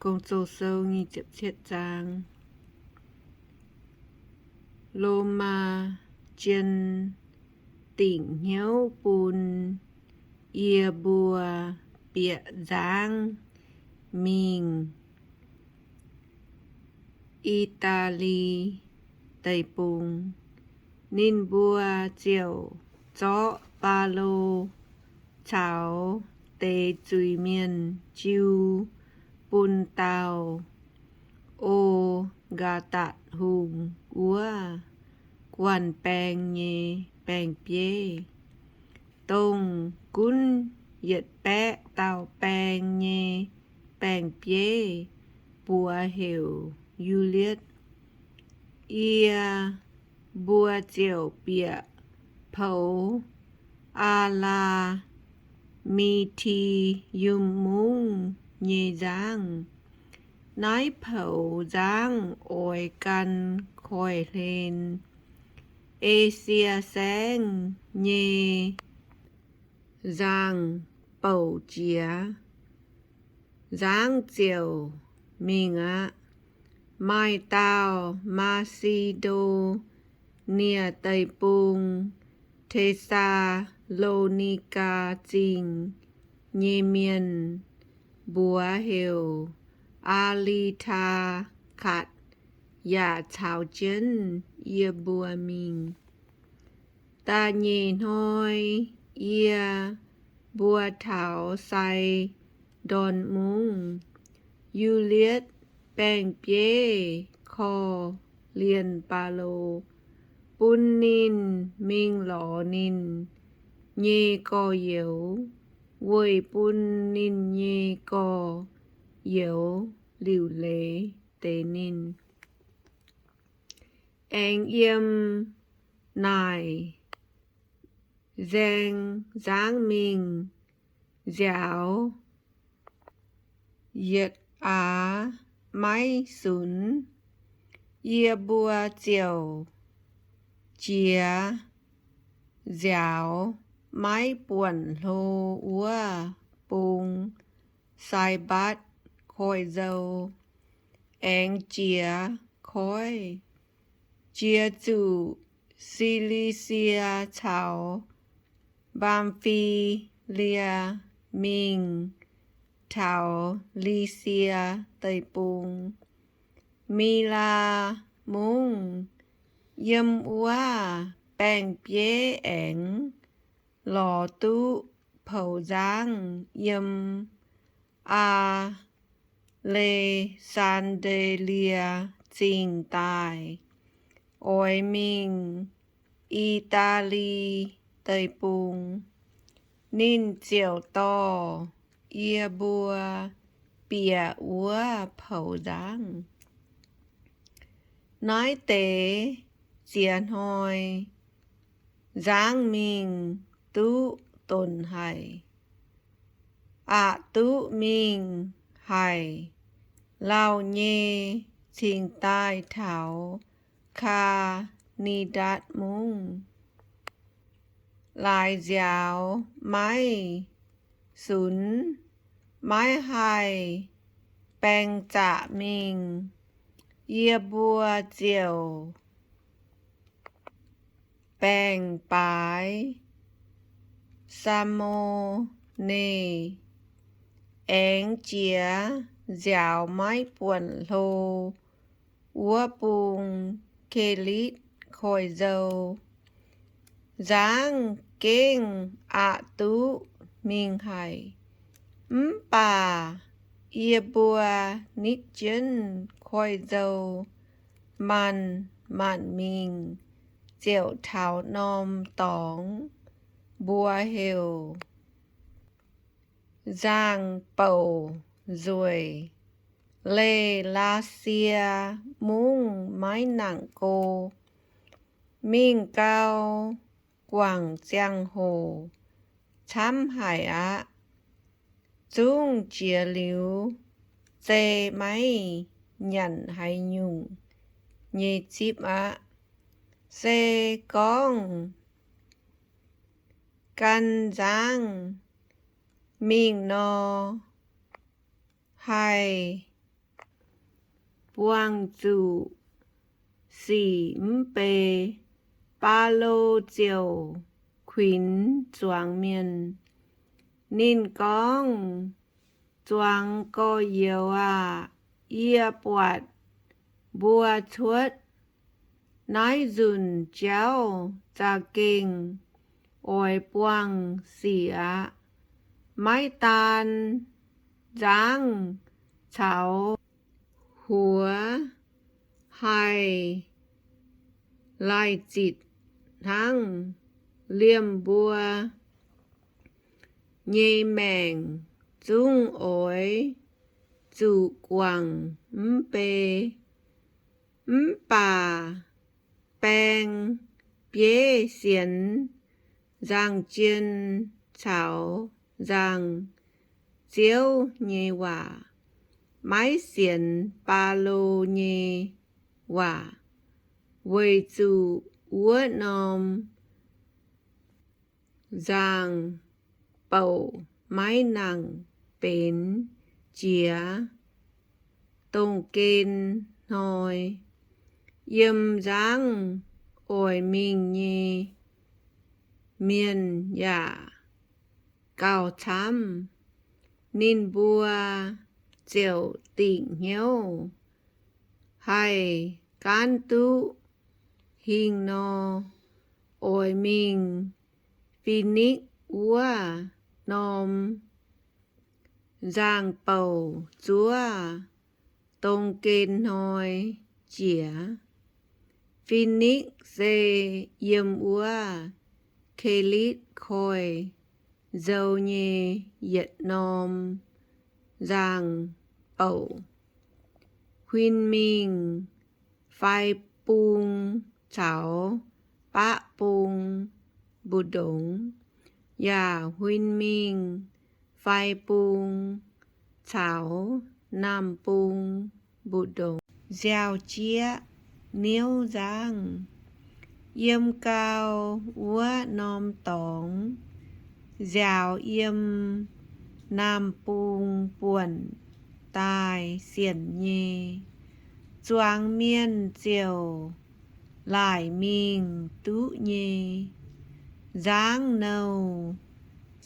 Gong-Zoh sou nyic ziepc cietv zaang. Lomaa jien dingc hnyouv bun yie mbuo bieqc nzangv mingh I^taa^li Deic-Bung. Ninh mbuo ziouc zorqv Baulo caux deix zuiz-mienh jiu bun dauh O^gaa^datc Hungh wuov guanh baeng nyei baeng-bieiv, dongh gunv yietc baeqv dauh baeng nyei baeng-bieiv, mbuox heuc Yu^lietv. Yie mbuo ziouc bieqc poux Aa^laa^mi^ti^yum Mungv nyei nzangv. Naaiv poux nzangv oix gan koiv-hlen, Esie Saengv nyei nzangv-bouc jiex, nzangv ziouc mingh aqv. Maaih dauh Maa^si^ndo^nie Deic-Bung, Te^saa^lo^ni^gaa Zingh nyei mienh, mbuox heuc Aa^li^taa^katc, yaac caux jienv yie mbuo mingh. Da'nyeic hnoi yie mbuo taux Sai^ndorn Mungv, Yu^lietv baeng-bieiv korv-lienh Baulo, bun ninh mingh lorz ninh nyei gorx-youz, weic bun ninh nyei gorx-youz liuc leiz deix ninh. Aengx yiem naaic nzaeng nzangv mingh nziaaux yietc aav maiv sunx, yie mbuo ziouc jiex nziaaux maiv buonc hlo wuov bung, Saibatv Koiv-Nzou, aengx jiex koiv, jiex zuqc Silixie caux Mbam^fi^lie mingh taux Lisie Deic-Bung, Milaa Mungv. Yiem wuov baeng-bieiv aengx lorz duqv poux nzangv yiem Aa^le^saan^nde^lie Zingh daaih, oix mingh I^daa^li Deic-Bung. Ninh ziouc dorh yie mbuo bieqc wuov poux nzangv. Naaiv deix ziex hnoi nzangv mingh duqv donc haic, aqc duqv mingh haic lauh nyei cingx daaih taux Kaa^ni^ndatc Mungv. Laaix nziaaux maiv sunx, maiv haih baeng zaqc mingh, yie mbuo ziouc baeng baaix Saa^mo^ne, aengx jiex nziaaux maiv buonc hlo wuov bung, Kelitv Koiv-Nzou. Nzangv gengh aqc duqv mingh haic, mv baac yie mbuo nitv jienv Koiv-Nzou maanc-maanc mingh, ziouc taux norm dorngx, mbuox heuc Nzangv-Bouc Nzueic, leih Laasie Mungv maiv nangc go. Mingh gau guangc ziangh hoc camv haic aqv. Zungv jiex liuz zei maiv nyanc haaix nyungc nyei zipv aqv. Se gorngv gan nzangv mingh nor, haih buangh zuqc sic mv bei, Baulo ziouc kuinx zuangx mienh. Ninh gorngv, Zuangx gorx-youz aah! Yie buatc mbuo cuotv naaiv nzunc jauv za'gengh oix buangh sic aqv. Maiv daan nzangv caux huox haih laaih zitc hnangv. Liemh mbuo nyei maengc zungv oix zuqc guangc mv bei. Mv baac baeng bieiv sienx nzangc-jien caux nzangc-ziouv nyei waac, maiv sienx Baulo nyei waac, weic zuqc wuov norm nzangc-bouc maiv nangc benx jiex dongh gen hnoi. Yiem nzangv oix mingh nyei mienh yaac gauh camv. Ninh mbuo ziouc dingc hnyouv haih gaanv duqv hingh nor, oix mingh Fi^nikv wuov norm nzangc-bouc zuov dongh gen hnoi jiex. Fi^nikv se yiem wuov Kelitv Koiv-Nzou nyei yietc norm nzangc-bouc. Huin mingh fai bung caux baqv bung mbu'ndongx, yaac huin mingh fai bung caux naamh bung mbu'ndongx. Nziaaux-jieqv niouv nzangv. Yiem gau wuov norm dorngx, nziaaux yiem naamh bung buonc daaih sienc nyei, zuangx mienh ziouc laaic mingh duqv nyei. Nzangv nouh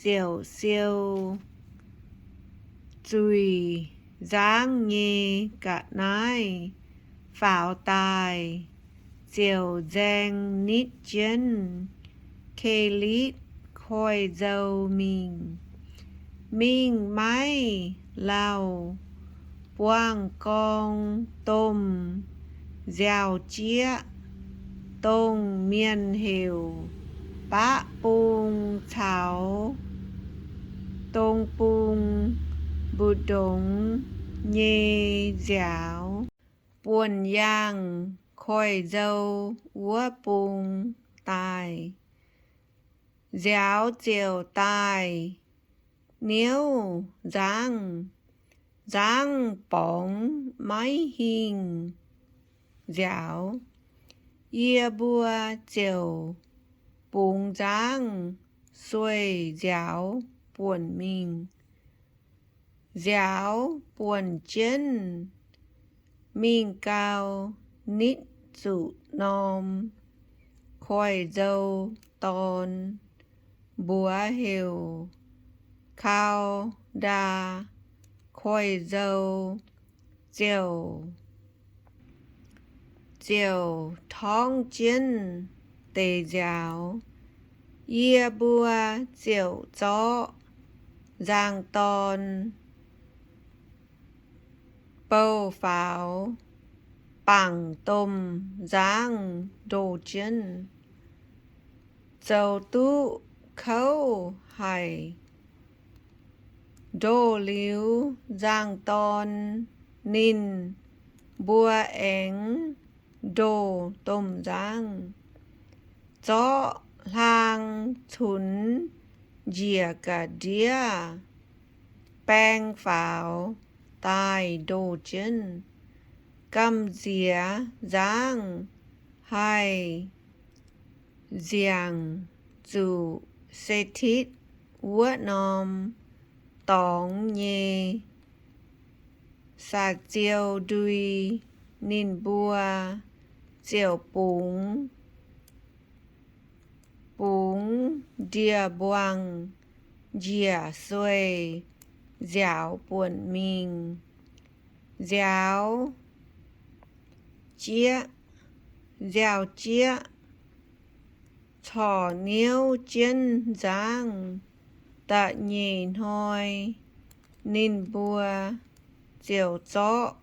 ziouc siou zuiz nzangv nyei ga'naaiv faaux daaih, ziouc nzaeng nitv jienv Kelitv Koiv-Nzou mingh. Mingh maiv lauh buangh gorng domh nziaaux-jieqv, dongh mienh heuc baqv bung caux dong bung mbu'ndongx nyei nziaaux, buonc yaangh koiv-nzou wuov bung daaih. Nziaaux ziouc daaih niouv nzangv. Nzangv borngz maiv hingh nziaaux. Yie mbuo ziouc bungx nzangv sueih nziaaux buonc mingh. Nziaaux buonc jienv mingh gau, nitv zuqc norm koiv-nzou dorn, mbuox heuc Kau^ndaa Koiv-Nzou, ziouc, ziouc torngv jienv deix nziaaux. Yie mbuo ziouc zorqv nzangv-dorn bouh faaux, bangc domh nzangv ndoh jienv, zoux duqv kouv haic. Ndoh liuz nzangv-dorn, ninh mbuo aengx ndoh domh nzangv, zorqv hlaang cunx njiec ga'ndiev baeng faaux daaih ndoh jienv. Gamh nziex nzangv haih nziangc zuqc se^titv wuov norm dorngx nyei saa^ziou ndui. ninh mbuo ziouc bungx, bungx ndie-mbuangh njiec sueih nziaaux buonc mingh. Nziaaux jieqv, nziaaux jieqv corc niouv jienv nzangv. Da'nyeic hnoi ninh mbuo ziouc zorqv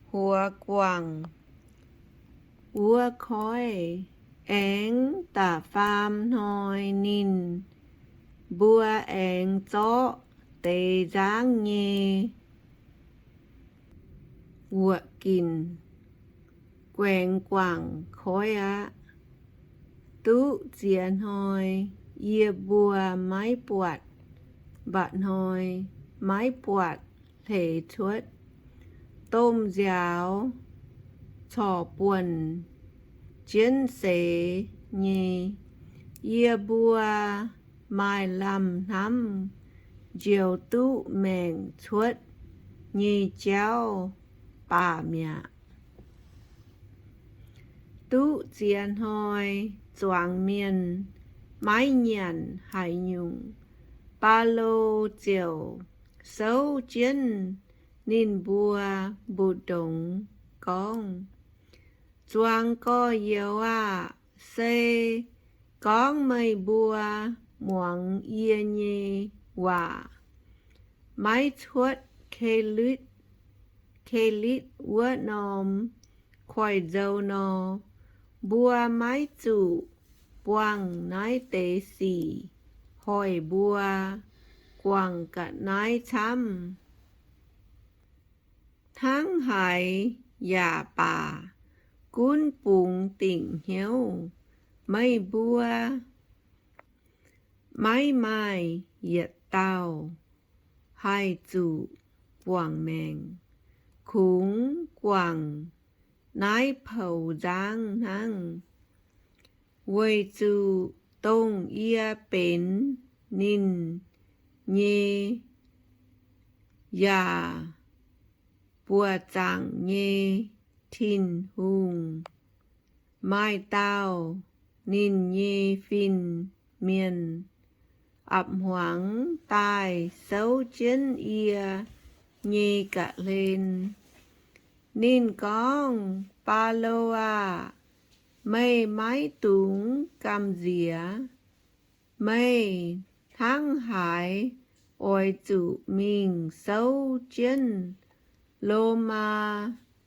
huox guangc wuov koiv. Aengx da'faam hnoi ninh mbuo aengx zorqv deix nzangv nyei wuoqc ginc guaengx guangc koiv aqv. Duqv ziex hnoi yie mbuo maiv buatc mba'hnoi, maiv buatc hleix cuotv. Domh nziaaux corc buonc jienv seix nyei. Yie mbuo maaih lamh hnamv njoux duqv maengc cuotv nyei jauv baac mi'aqv. Duqv ziex hnoi zuangx mienh maiv nyanc haaix nyungc, Baulo ziouc souv jienv ninh mbuo mbu'ndongx gorngv, Zuangx gorx-youz aah! Se gorngv meih mbuo muangx yie nyei waac, maiv cuotv Kelitv, Kelitv wuov norm koiv-nzou nor, mbuo maiv zuqc buangh naaiv deix sic hoic mbuo guangc ga'naaiv camv. Hnangv haaix yaac baac, gunv bungx dingc hnyouv meih mbuo maiv maaih yietc dauh haih zuqc guangc maengc. Kungx guangc naaiv poux nzangv hnangv, weic zuqc dongh yie benx ninh nyei yaac buoz-zaangc nyei Tin-Hungh. Maaih dauh ninh nyei fin-mienh a'hmuangx daaih souv jienv yie nyei ga'hlen. Ninh gorngv, Baulo aah! Meih maiv dungx gamh nziex. Meih hnangv haaix oix zuqc mingh souv jienv Lomaa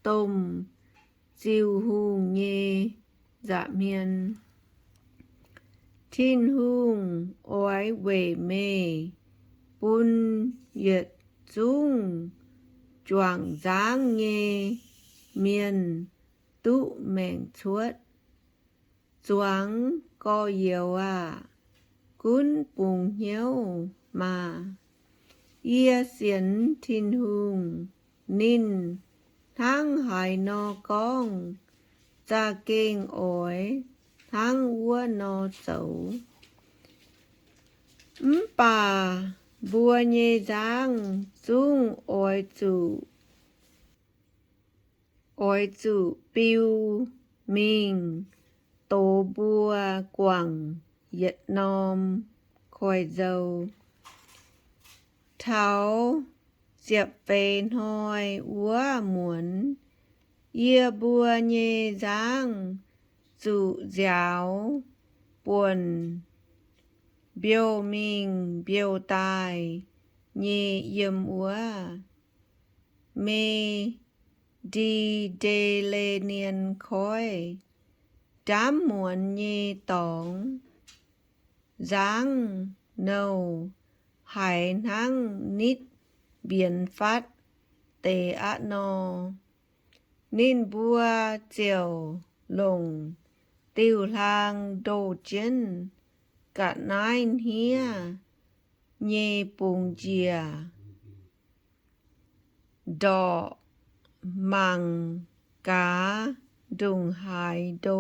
domh ziuh hungh nyei nza'hmien. Tin-Hungh oix weic meih bun yietc zungv juangc nzangv nyei mienh duqv maengc cuotv. Zuangx gorx-youz aah! Gunv bungx hnyouv maah! Yie sienx Tin-Hungh, ninh hnangv haaix nor gorngv za'gengh oix hnangv wuov nor zoux. Mv baac mbuo nyei nzangv zungv oix zuqc, oix zuqc biu mingh dox mbuo guangc yietc norm koiv-nzou. Taux ziepc feix hnoi wuov muonz, yie mbuo nyei nzangv zuqc nziaaux buonc mbiouh mingh mbiouh daaih nyei yiem wuov Me^di^te^le^nien Koiv ndaamv muonz nyei dorngx. Nzangv nouh haiz hnangv nitv mbienx fatv deix aqv nor. Ninh mbuo ziouc longc diuh hlaang ndoh jienv ga'naaiv hniev nyei bungx njiec, ndorqc mangc gaax ndongc haaix ndo,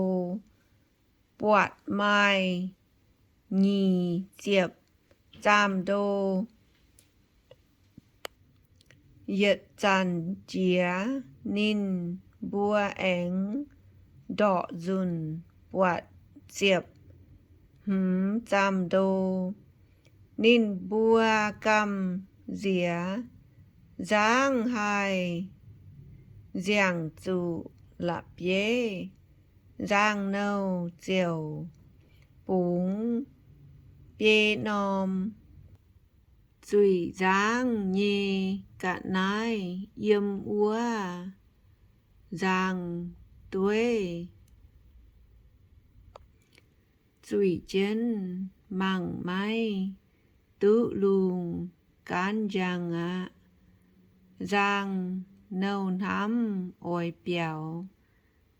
buatc maaih nyic ziepc zaamh ndo. Yietc zanc jiex, ninh mbuo aengx ndorqc nzunc buatc ziepc hmz zaamh ndo. Ninh mbuo gamh nziex nzangv haih nziangc zuqc la'bieiv, nzangv-nouh ziouc bungx biei norm zuiz nzangv nyei ga'naaiv yiem wuov nzangv-dueiv zuiz jienv, mangc maiv duqv lungh gaanv njang aqv. Nzangv-nouh hnamv oix biaux,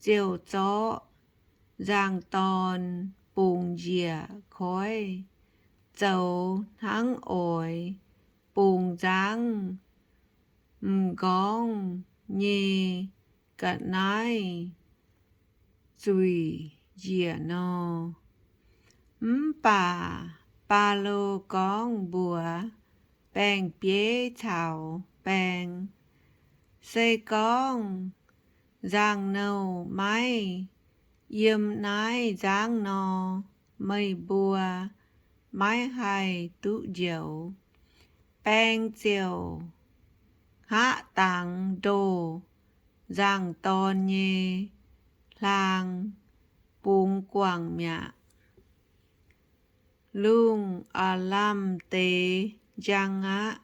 ziouc zorqv nzangv-dorn bungx njiec koiv, zoux hnangv oix bungx nzangv m'nqorngv nyei ga'naaiv zuic njiec nor. Mv baac Baulo gorngv mbuox baeng-bieiv caux baeng, Se gorngv nzangv-nouh maiv yiem naaiv nzangv nor, meih mbuo maiv haih duqv njoux. Baeng ziouc hngaqv dangx ndoh nzangv-dorn nyei hlaang bungx guangc mi'aqv. Lungh aav lamh deix njang aqv.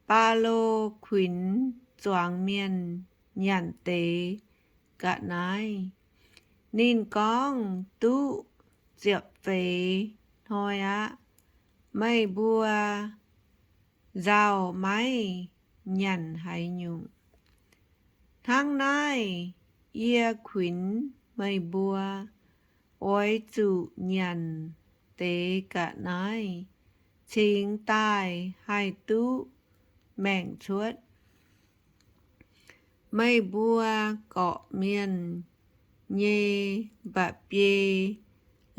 Baulo kuinx zuangx mienh nyanc deix ga'naaiv. Ninh gorngv duqv ziepc feix hnoi aqv. Meih mbuo nzauh maiv nyanc haaix nyungc. Hnangv naaiv yie kuinx meih mbuo oix zuqc nyanc deix ga'naaiv cingx daaih haih duqv maengc cuotv. Meih mbuo gorqv-mienh nyei mba'biei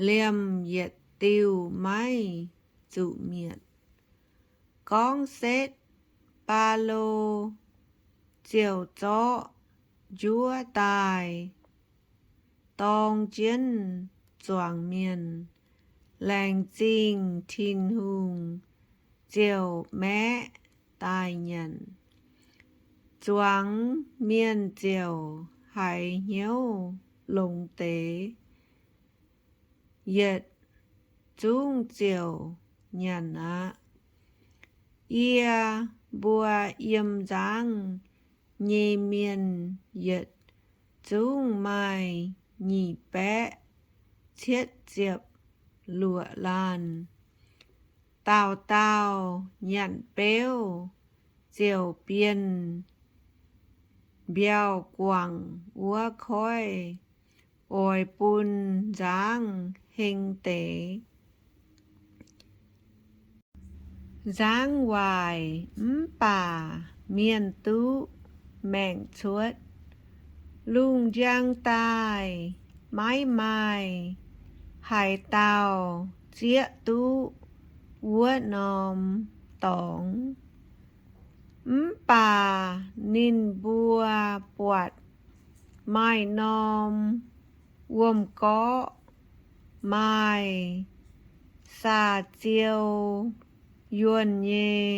liemh yietc diuh maiv zuqc mietc. Gorngv setv, Baulo ziouc zorqv njuov daaih dorng jienv zuangx mienh. Laengz zingh Tin-Hungh ziouc maeqv daaih nyanc. Zuangx mienh ziouc haiz hnyouv longx deix, yietc zungv ziouc nyanc aqv. Yie mbuo yiem nzangv nyei mienh yietc zungv maaih nyic baeqv cietv ziepc luoqc laanh. Dauh dauh nyanc beuv ziouc bienh mbiauh guangc wuov koiv, oix bun nzangv heng deix. Nzangv waaic mv baac mienh duqv maengc cuotv. Lungh njang daaih maiv maaih haaix dauh zieqv duqv wuov norm dorngx. Mv baac ninh mbuo buatc maaih norm wuom-gorqv maaih saa-ziou yuonh nyei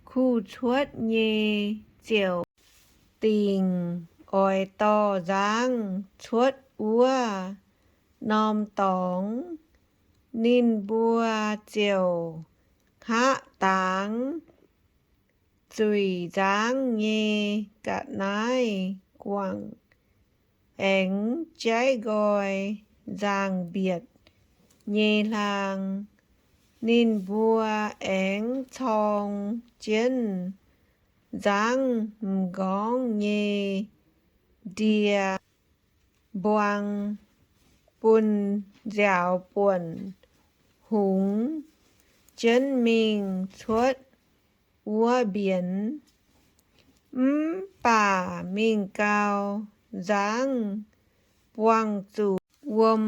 kuv cuotv nyei ziouc dingc oix dorh nzangv cuotv wuov norm dorngx. Ninh mbuo ziouc hngaqv dangx zuic nzangv nyei ga'naaiv guangc, aengx jaiv nqoi nzangv mbietc nyei hlaang. Ninh mbuo aengx corng jienv nzangv m'nqorngv nyei ndie-mbuang bun nziaaux buonc hungx jienv mingh cuotv wuov mbienx. Mv baac mingh gau, nzangv buangh zuqc wuom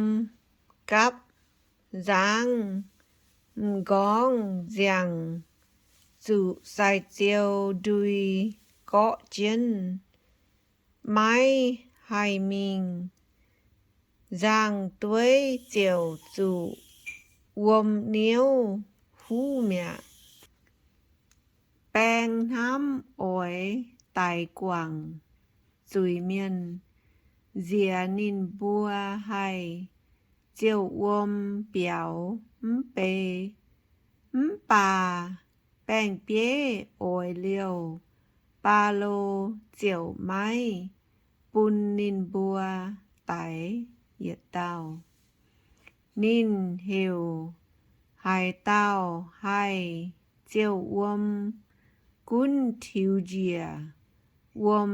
gapv nzangv, m'nqorngv nziangc zuqc sai-ziou ndui gorqv jienv. maiv haih mingh, nzangv-dueiv ziouc zuqc wuom niouv huv mi'aqv. Baeng hnamv oix daix guangc zuiz-mienh, nziex ninh mbuo haih ziouh wuom biaux mv bei. Mv baac baeng-bieiv oix liouh, Baulo ziouc maiv bun ninh mbuo daix yietc dauh. Ninh heuc haaix dauh haih ziouh wuom gunv tiux njiec wuom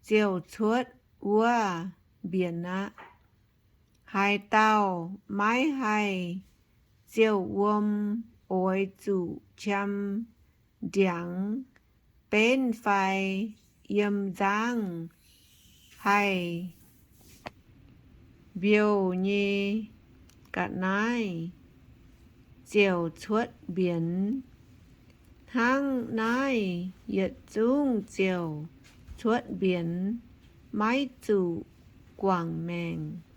ziouh cuotv wuov mbienx aqv. Haaix dauh maiv haih ziouh wuom oix zuqc qam ndiangx benv fai yiem nzangv haih mbiouh nyei ga'naaiv ziouc cuotv mbienx. Hnangv naaiv yietc zungv ziouc cuotv mbienx, maiv zuqc guangc maengc.